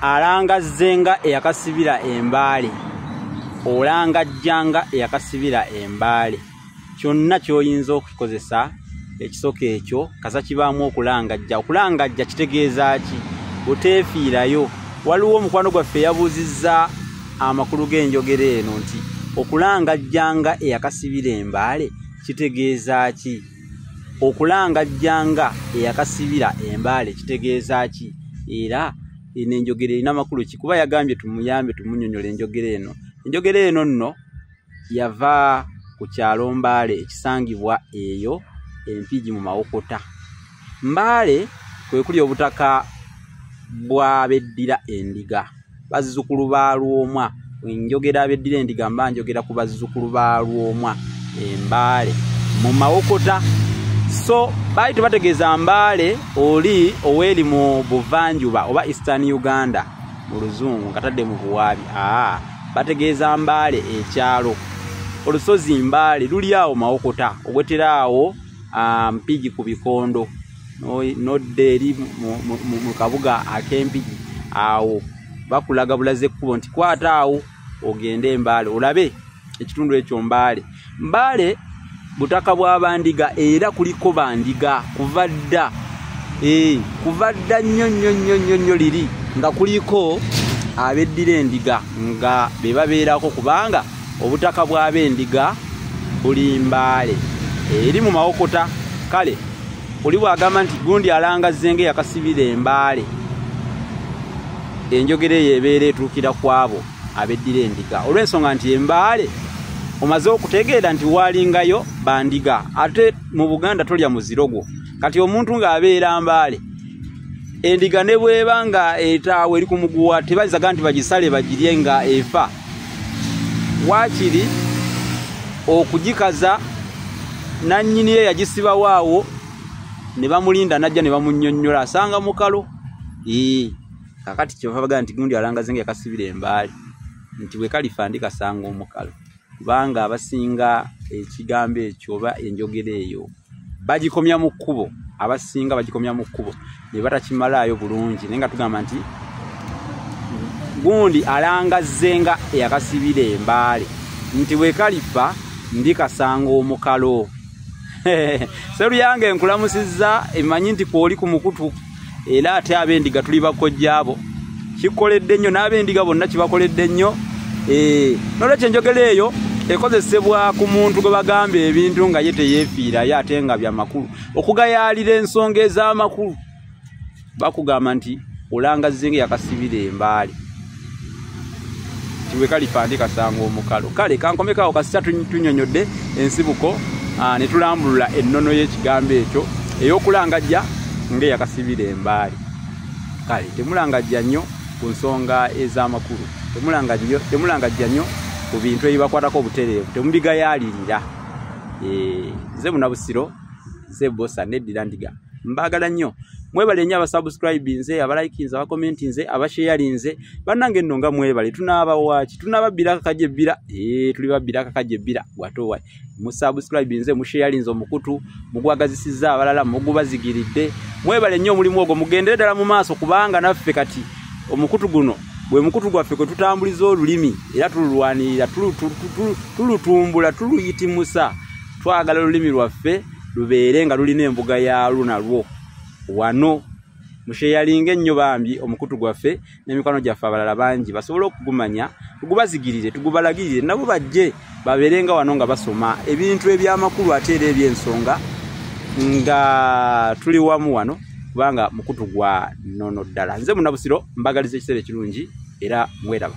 Alangazze nga eyakasibira embaale, olangajja nga eyakasibira embaale. Kyonna ky'oyinza okukozesa ekisoko ekyo kasa kibaamu okulangajja. Okulangajja kitegeeza ki? Oteefiirayo. Waliwo omukwano gwaffe yabuuzizza amakulu g'enjogera eno nti okulangajja nga eyakasibira embaale kitegeeza ki? Okulangajja nga eyakasibira embaale kitegeeza ki? Era eno enjogera erina makulu ki? Kuba yagambye tumuyambe tumunyonyola enjogera eno. Enjogera eno nno yava ku kyalo Mbaale ekisangibwa eyo Empigi mu Mawokota. Mbaale kwe kuli obutaka bw'abeddira endiga, bazzukulu ba Lwomwa. Enjogera abeddira endiga mba njogera ku bazzukulu ba Lwomwa Embaale mu Mawokota. So baali tebategeeza Mbaale oli oweeri mu buvanjuba oba Eastern Uganda mu Luzungu nkatadde mu buwaabi. Bategeeza Mbaale ekyalo. Olusozi Mbaale luli awo Mawokota, obwetera awo Mpigi ku bikondo, nodda eri mu kabuga ak'Empigi awo bakulaga bulaze ekkubo nti kwata awo ogende Mbaale olabe ekitundu ekyo Mbaale. Mbaale butaka bwa bandiga era kuliko bandiga kuva dda, kuva dda nnyo nnyo nnyo nnyo nnyo liri nga kuliko abeddira endiga nga be babeerako, kubanga obutaka bw'abendiga buli Mbaale eri mu Mawokota. Kale oli bw'agamba nti gundi alangazze nga eyakasibira embaale, enjogera eyo ebeera etuukira ku abo abeddira endiga, olw'ensonga nti embaale omaze okutegeera nti waalingayo bandiga, ate mu Buganda tolya muziro gwo. Kati omuntu ng'abeera Mbaale, endiga ne bw'eba nga etaawo eri ku muguwa tebazaga nti bagisale bagirye nga efa, waakiri okugikaza nannyini ye yagisibawo awo ne bamulinda najja ne bamunnyonnyola asanga mukalo. Kakati kyova bagamba nti gundi alangaze nga yakasibira embaale, nti bwe kalifa ndi kasanga omukalo, kubanga abasinga ekigambo ekyo oba enjogera eyo bagikomya mu kkubo, abasinga bagikomya mu kkubo ne batakimalaayo bulungi. Naye nga tugamba nti gundi alangazze nga eyakasibira embaale, nti bwe kalifa ndi kasanga omukalo. Seruyange nkulamusizza, emanyi nti kwoli ku mukutu, era ate ab'endiga tuli bakojjaabo, kikoledde nnyo n'ab'endiga bonna kibakoledde nnyo. Nolwekyo enjogera eyo ekozesebwa ku muntu gwe bagamba ebintu nga ye teyeefiirayo ate nga bya makulu, okugayaalira ensonga ez'amakulu. Bakugamba nti olangazze nga yakasibira embaale, nti bwe kalifa ndi kasanga omukalo. Kale kankomekaawo kasita tunyonyodde ensibuko, ne tulambulula ennono y'ekigambo ekyo ey'okulangajja ng'eyakasibira embaale. Kale temulangajja nnyo ku nsonga ez'amakulu, temulangajja nnyo ku bintu ebibakwatako obutereevu, temubigayaalirira. Nze Munabusiro, nze Bosa neddira ndiga, mbaagala nnyo. Mwebale nnyo abasubscribinze, abalikinze, abakomentinze, abasharinze. Bannange nno nga mwebale, tunaaba waaki? Tunaaba akakajja ebbira. Tuli babbira akakajja ebbira. Gwate musubscribinze, musharinze omukutu, mugwagazisizza abalala, mugubazigiridde. Mwebale nnyo omulimu ogwo, mugendere ddala mu maaso, kubanga naffe kati omukutu guno gwe mukutu gwaffe kwe tutambuliza olulimi, era tululwanirira, tulutumbula, tuluyitimusa. Twagala olulimi lwaffe lubeere nga lulina embuga yaalwo nalwo wano. Musheyalinge nnyo bambi omukutu gwaffe n'emikwano gyaffe abalala bangi basobole okugumanya, tugubazigirire, tugubalagirire, nabo bajje babeere nga wano nga basoma ebintu eby'amakulu ate era eby'ensonga, nga tuli wamu wano, kubanga mukutu gwa nnono ddala. Nze Munabusiro, mbagaliza ekiseera ekirungi era mweraba.